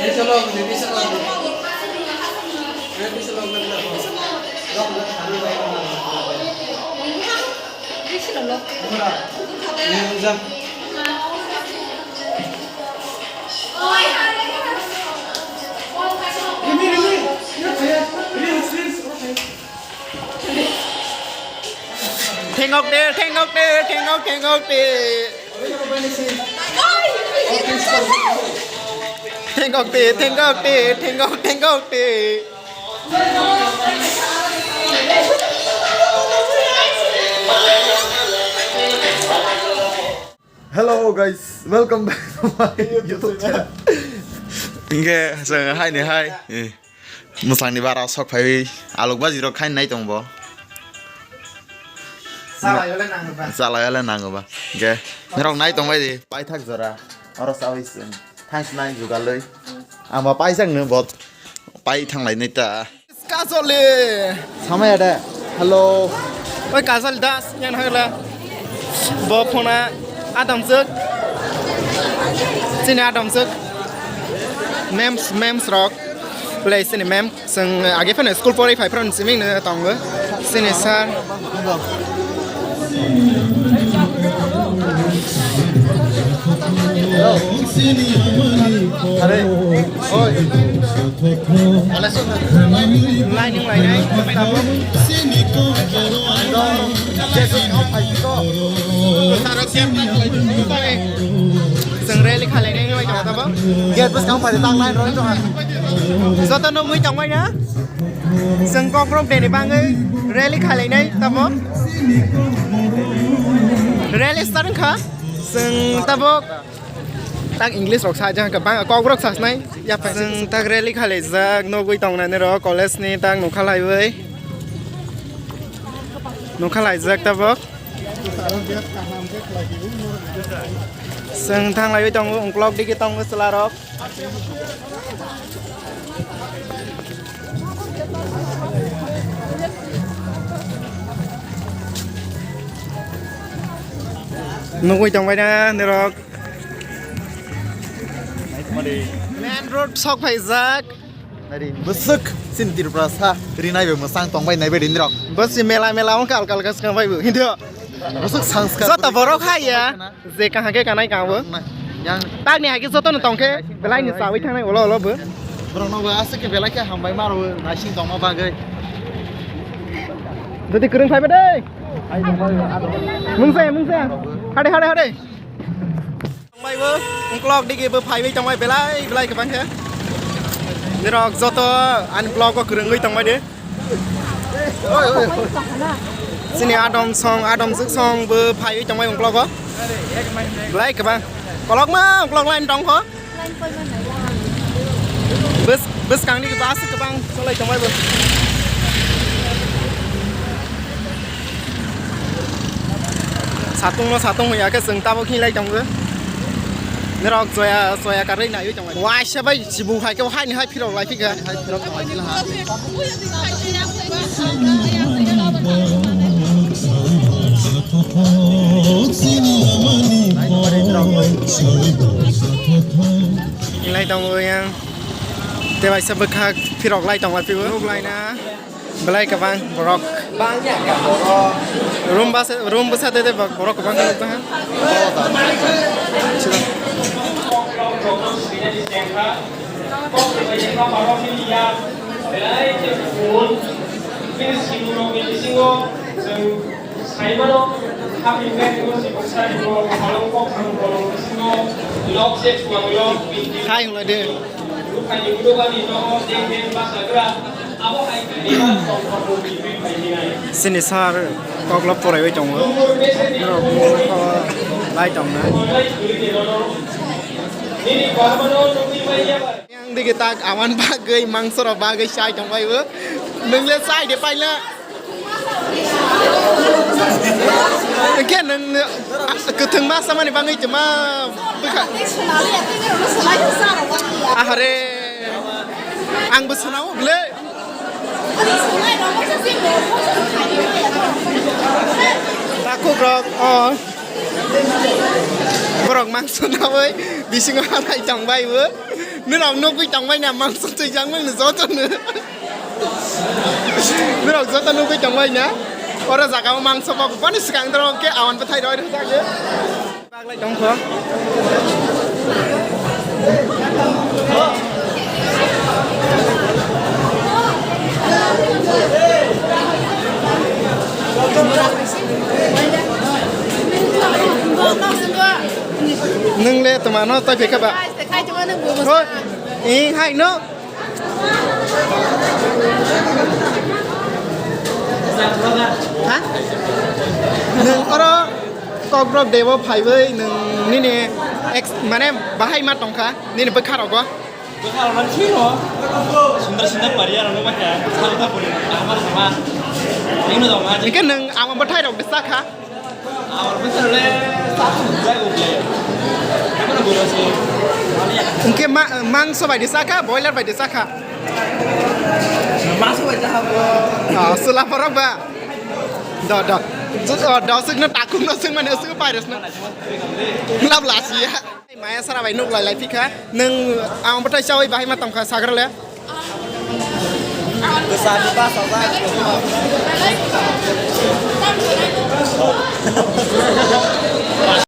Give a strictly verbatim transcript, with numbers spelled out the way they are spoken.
Thengok de, thengok de, thengok, thengok de. Thengok de, thengok de, thengok, thengok de. Hello guys, welcome back to my YouTube channel. Hinkhe chwng hai ni hai, eh, mwsang ni bara sok phaiwi alok baji rok khaini nai tong bo. Chalai ole nango ba. Chalai ole nango ba. Hinkhe norok nai tong bai di, paithak jora. Oro chawi chwng thanks nai jugalwi. Ang ba paijak no bot pai thang lai nai ta. Kajol le. Samaya de. Hello. Oi Kajol das, yan hagla. Bo phone a adamswk. Chini adamswk. Memes, memes rok. Play chini mem. Chwng age phano school pori phai phano siming no tongo. Chini sir. Lining lainai, tabuk. Chwng rally khalainai wngwi tongo tabuk. Gate bwskang phai tangnai roi tongha. Joto nugwi tongbai na? Chwng kokrok deni bangwi rally khalainai tabuk. Rally start wngkha. Chwng tabuk. Tak English rok sa jang ka bang kok rok sasnai. Ya pa. Chwng tak rally khalaijak nugwi tongnani rok college ni tak nukha laiwi. Nukha laijak tabok. Chwng thang laiwi tongo ungkolok digi tongo chwla rok. Nugwi tongbai na norok. Main road sok phaijak. Nari bwswk sin Tripura sa rinai bai mwsang tongbai nai bai rinrok. Bwswk mela mela wngkha alka alka swkang bai bo. Hindu. Bwswk sanskar. Joto borok hai ya. Je kaham khe kanai kabo. Yang. Tagni hai khe joto no tongkhe belai ni chawi thangnai ulo ulo bo. Borok no bo aswk khe belai khe hambai maro naising tongma bagwi. Jodi kwrwng phaiba de. Mungsa mungsa. Hade hade hade. Tongmaibo, ungkolok digi bo phaiwi tongmai belai belai kwbang khe. Nirok joto ani vlog o kwrwngwi tongmai de. Chini adom song, adom suk song bo phaiwi tongmai ungkolok o. Belai kwbang. Kolokma ungkolok line tongkho. Bwskang ni bus kwbang cholai tongmai bo. Satung no satung ya khe chwng tabuk hinlai tongo. Norok joya joya karwi naiwi tongo. Waisa bai chibuk hai khe hai ni hai phirok lai phikha. Hinlai tongo yang. Tebaisa bwkhak phirok lai tong lai phio. Nukhlai na. Belai kwbang borok. Room basa, room bwsa de de borok kwbang khe nukjakha. Hai hwnlai de. Chini sir koklo poraiwi tongo. Norok lai tongna. Yang digi tak awan bagwi mangso rok bagwi chai tongbai bo. Nwngle chai de paila. Hwnkhe nwng, ah, kwthwng ma chamani bagwi tongma bwkha. Ahare, ang bo swnamo bwle. Takhuk rok, oh. Borok mangso nawi bisingo halai tongbai bo. Nirok nugwi tongbai na mangso twijak mangni joto no. Nirok joto nugwi tongbai na. Oro jaga o mangso bok bani swkang dorong ke awan bwthai roi rwjak. Baglai tongkho. Nung le toma no tai phekha ba? Hoi. Ing hai no. Ha? Nung oro Kokborok debo phaiwi nung nini ex mane bahai ma tongkha nini bwkha rogo. Bwkha rok no thwi no. Sundar sundar pariya rok no bakha. Salta puri. Ama sama. Ino dong ma. Hingke nung ama bwthai rok de sakha. Ama bwthai le sakha jai uble. Ama bwthai se. Hingke ma mangso bai de sakha, boiler bai de sakha. Mangso bai de sakha. Ah, sula porok ba. Do do. Ju- oh, do sik no takung no sik mane sik virus no. Lab lasi ya. Maya sara bai nuk lai lai phikha. Nung ang bwthai chawi bahai ma tongkha sagra le.